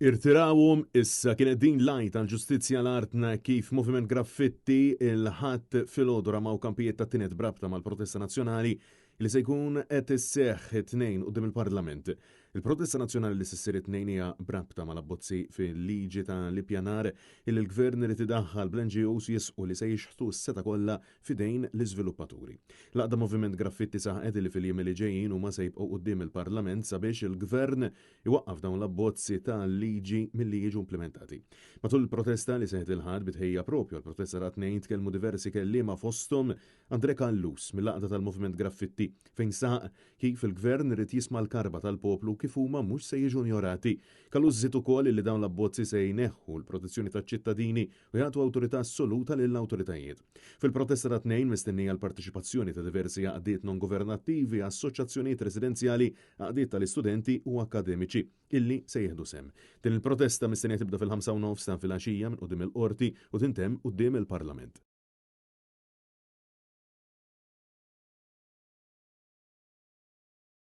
Irtirawhom issa kienet din l-għajta għall-ġustizzja l-artna kif Moviment Graffitti il-Ħadd filgħodu ramaw kampijiet ta' tined b'rabta mal-protesta nazzjonali li se jkun qed isseħħ it-Tnejn quddiem il-Parlament. Il-protesta nazzjonali li se ssir it-Tnejn hija b'rabta mal-abbozzi fil-liġi ta' l-ippjanar illi l-Gvern irid idaħħal bl-NGOs jisqu li se jixħtu s-setgħa kollha f'idejn l-iżviluppaturi. L-għaqda Moviment Graffitti saħqet li fil-jiem li ġejjin huma se jibqgħu quddiem il-Parlament sabiex il-Gvern iwaqqaf dawn l-abbozzi ta' liġi milli jiġu implimentati. Matul il-protesta li seħħet il-Ħadd bi tħejjija propju għall-protesta ta' Tnejn tkellmu diversi kelliema fosthom André Callus mill-għaqda tal-Moviment Graffitti fejn saħaq kif il-Gvern irid jisma' l-karba tal-poplu u kif huma mhux se jiġu njorati. Callus żied ukoll li dawn l-abbozzi se jneħħu l-protezzjoni taċ-ċittadini u jagħtu awtorità assoluta lill-awtoritajiet. Fil-protesta tat-Tnejn mistennija l-parteċipazzjoni ta' diversi għaqdiet non-governattivi, assoċjazzjonijiet residenzjali, għaqdiet tal-istudenti u akkademiċi illi se jieħdu sehem. Din il-protesta mistennija tibda fil-5 u nofs ta' filgħaxija minn quddiem il-Qorti u tintemm quddiem il-Parlament.